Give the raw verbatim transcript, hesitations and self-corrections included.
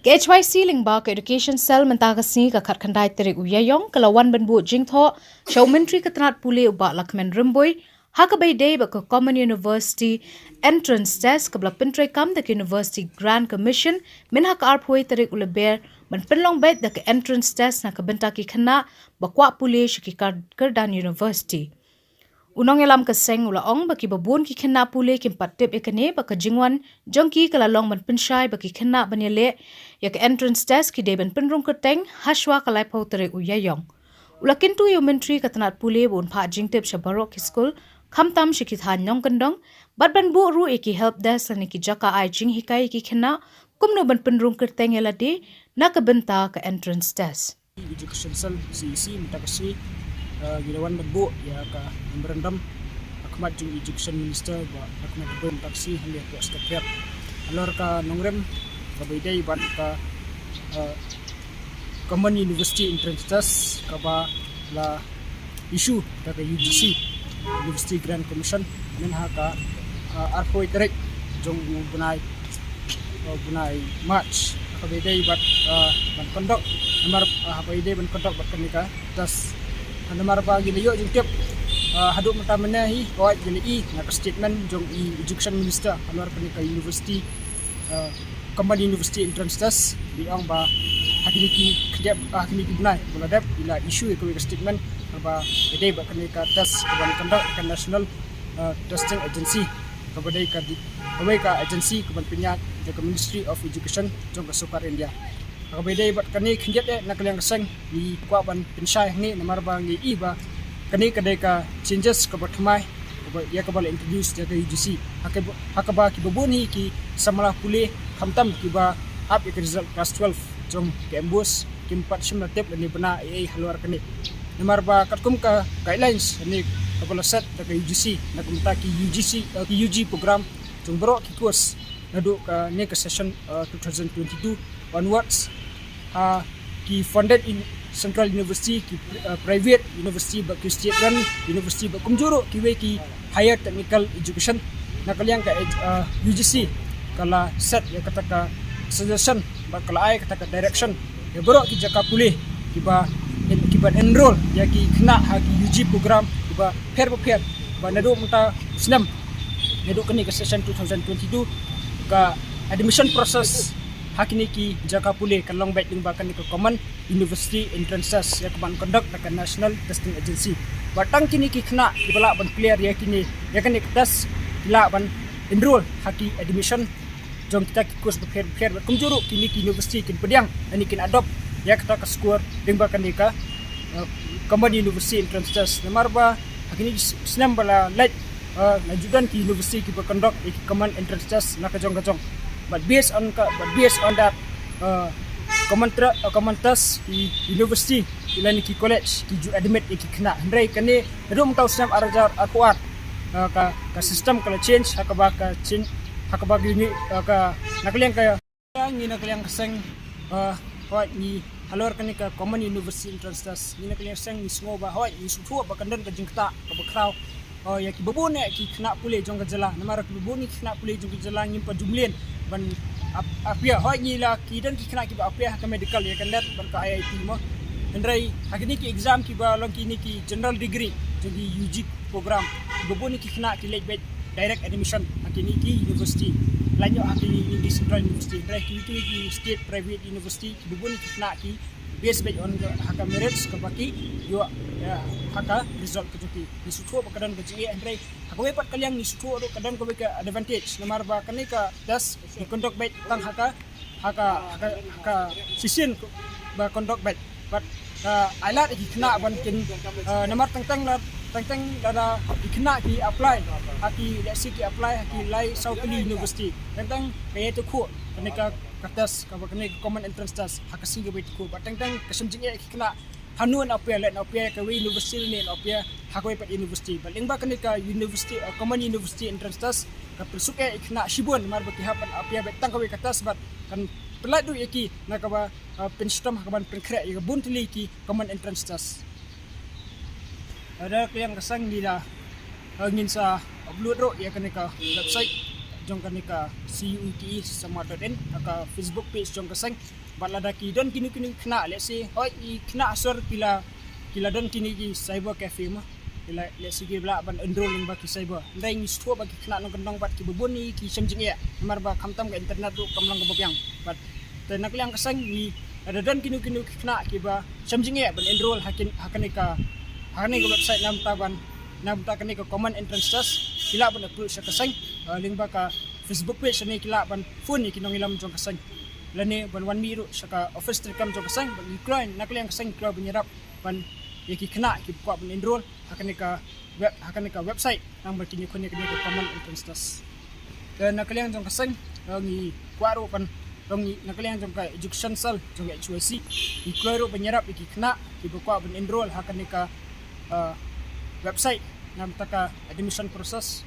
Ka H Y C lyngba ka Education Cell mynta ka sngi ka khatkhyndai tarik u Ïaïong ka la wan ban buh jingthoh sha u Myntri ka tnat pule u Bah Lahkmen Rymbui ha kaba ïadei bad ka Common University Entrance Test kaba la pyntreikam da ka University Grant Commission mynha ka arphew tarik u Lber ban pynlong beit da ka Entrance Test na ka bynta ki khynnah ba kwah pule sha ki kyrdan university. U nongïalam ka seng u la ong ba kiba bun ki khynnah pule kim pat tip ïa kane, ba ka jingwan jong ki ka la long ban pynshai ba ki khynnah ban ïaleh ïa ka Entrance Test ki dei ban pynrung kyrteng hashwa ka laiphew tarik u Ïaïong. U la kyntu ïa u Myntri ka tnat pule ba un phah jingtip sha baroh ki skul, khamtam sha ki thaiñ nongkyndong, bad ban buh ruh ïa ki help desk lane ki jaka ai jinghikai ïa ki khynnah kumno ban pynrung kyrteng ïa lade na ka bynta ka Entrance Test. Education Cell, C E C, mynta ka sngi, uh, ngi la wan ban buh ïa ka memorandum ha khmat jong Education Minister Bah Ahmad Ibrahim Taksi, hangne ha Secretariat. Halor ka nongrim kaba ïadei bad ka, uh, Common University Entrance Test kaba la issue da ka U G C, University Grant Commission, mynha ka, uh, arphew tarik jong u bnai, uh, bnai March. Kaba ïadei bad, uh, ban conduct, namar, uh, kaba ïadei ban conduct bad kane ka test. Namar ba ngi la ïoh jingtip, uh, haduh mynta mynne hi, hooid ngi la i na ka statement jong i Education Minister halor kane ka university, uh, Common University Entrance Test, ba i ong ba ha kine ki khyndiat, uh, ha kine ki bnai ba la dep i la issue ïa kawei ka statement kaba ïadei bad kane ka test kaban conduct ka National, uh, Testing Agency, kaba dei ka di-, kawei ka agency kaban pynïaid da ka Ministry of Education jong ka Sorkar India. Kaba ïadei bad kane khyndiat eh na ka liang ka seng ngi kwah ban pynshai hangne namar ba ngi i ba kane ka dei ka changes kaba thymmai kaba ïa kaba la introduce da ka U G C. Ha kaba, ha kaba kiba bun hi ki samla pule khamtam kiba ap ïa ka result class twelve jong ka MBOSE kim pat shym la tip lane bna ei ei halor kane. Namar ba katkum ka guidelines ne kaba la set da ka U G C, na ka bynta ki U G C, eh, ki U G program jong baroh ki course naduh kane ka session, eh, two thousand twenty-two onwards, ha ki funded in Central University, ki pri-, eh, private university bad ki state run university bad kumjuh ruh kiwei ki higher technical education. Na ka liang ka, eh, U G C ka la set ïa kata ka suggestion bad ka la ai kata ka direction ïa baroh ki jaka pule kiba en-, kiba enroll ïa ki khynnah ha ki U G program kiba pher ba pher, ba naduh mynta u snem, naduh kane ka session two thousand twenty-two, ka admission process ha kine ki jaka pule kan long beit lyngba kane ka Common University Entrance Test ïa kaban conduct da ka National Testing Agency. Ba tang kine ki khynnah kiba lah ban clear ïa kine, ïa kane ka test, ki lah ban enroll ha ki admission jong kita ki course bapher bapher, bad kumjuh ruh kine ki university kin pdiang lane kin adopt ïa kata ka score lyngba kane ka, uh, Common University Entrance Test. Namar ba ha kine ki s-, snem ba la leit, uh, la ju don ki university kiba conduct ïa ki Common Entrance Test na ka jong ka jong. But based on ka, but based on that, uh, common tra-, uh, common test, ki university lane ki college ki ju admit ïa ki khynnah. Hynrei kane naduh mynta u snem ar hajar arphew ar, uh, ka, ka system ka la change, ha kaba ka change, ha kaba ki uni, uh, ka na ka liang ka, ngi na ka liang ka seng, uh, hooid ngi halor kane ka Common University Entrance Test, ngi na ka liang ka seng ngi sngew ba hooid ngi sngewthuh ba kan don ka jingktah kaba khraw, uh, ïa kiba bun eh ki khynnah pule jong ka jylla, namar kiba bun eh ki khynnah pule jong ka jylla ngim pat ju mlien ban ap-, appear. Hooid ngi la, ki don ki khynnah kiba appear ha ka medical ïa ka NET bad ka I I T mo. Hynrei ha kine ki exam kiba long kine ki general degree jong ki U G program, kiba bun eh ki khynnah ki leit beit direct admission ha kine ki university, lait noh ha kine ki central university. Hynrei kine ki state private university, kiba bun eh ki khynnah ki base beit on ka, ha ka merits kaba ki ïoh, eh, ha ka result ka jong ki. Ngi sngewthuh ba ka don ka jingeh, hynrei ha kawei pat ka liang ngi sngewthuh ruh ka don kawei ka advantage namar ba kane ka test ki conduct beit tang ha ka, ha ka, ha ka, ha ka shisien ba conduct beit. Bad, uh, ai lad ïa ki khynnah ban kin, uh, namar teng teng la, teng teng lada ki khynnah ki apply ha ki, let's say ki apply ha ki lai saw tylli university, teng teng ka ïai tyngkhuh kane ka, ka test kaba kane ka Common Entrance Test ha ka sngi kaba ïai tyngkhuh. Bad teng teng ka shem jingeh ïa ki khynnah hano yn appear, leit yn appear kawei university ne yn appear ha kawei pat university. Bad lyngba kane ka university, uh, Common University Entrance Test ka pynsuk eh ïa ki khynnah shibun namar ba ki hap ban appear beit tang kawei ka test bad kan pynlait ruh ïa ki na kaba, uh, pynshitom ha kaban pynkhreh ïa ka bun tylli ki Common Entrance Test. Lada ka liang ka seng ngi la Uh, ngin sa upload ruh ïa kane ka website jong kane ka C U E T E Summer dot in ha ka Facebook page jong ka seng. Bad lada ki don kino kino ki khynnah, let's say, hoi, i khynnah sor ki la, ki la don kine ki cyber cafe mo. Ki la, let's say, ki la lah ban enroll lyngba ki cyber. Hynrei ngi sngewthuh ba ki khynnah nongkyndong bad kiba bun hi ki shem jingeh namar ba khamtam ka internet ruh kam long kaba biang. Bad te na ka liang ka seng ngi, lada don kino kino ki khynnah kiba shem jingeh ban enroll ha kin, ha kane ka, ha kane ka website, na bynta ban, na bynta kane ka common entrance test, ki lah ban approach sha ka seng, uh, lyngba ka Facebook page ne ki lah ban phone ïa ki nongïalam jong ka seng. Lane ban wan mih ruh sha ka office treikam jong ka seng, bad ngi kloi, na ka liang ka seng ngi kloi ban ïarap ban ïa ki khynnah kiba kwah ban enroll ha kane ka web, ha kane ka website, namar ba kin ïakhun ïa kane ka common entrance test. Te na ka liang jong ka seng, uh, ngi kwah ruh ban, ruh ngi, na ka liang jong ka education cell jong ka H Y C, ngi kloi ruh ban ïarap ïa ki khynnah kiba kwah ban enroll ha kane ka, uh, website, na bynta ka admission process.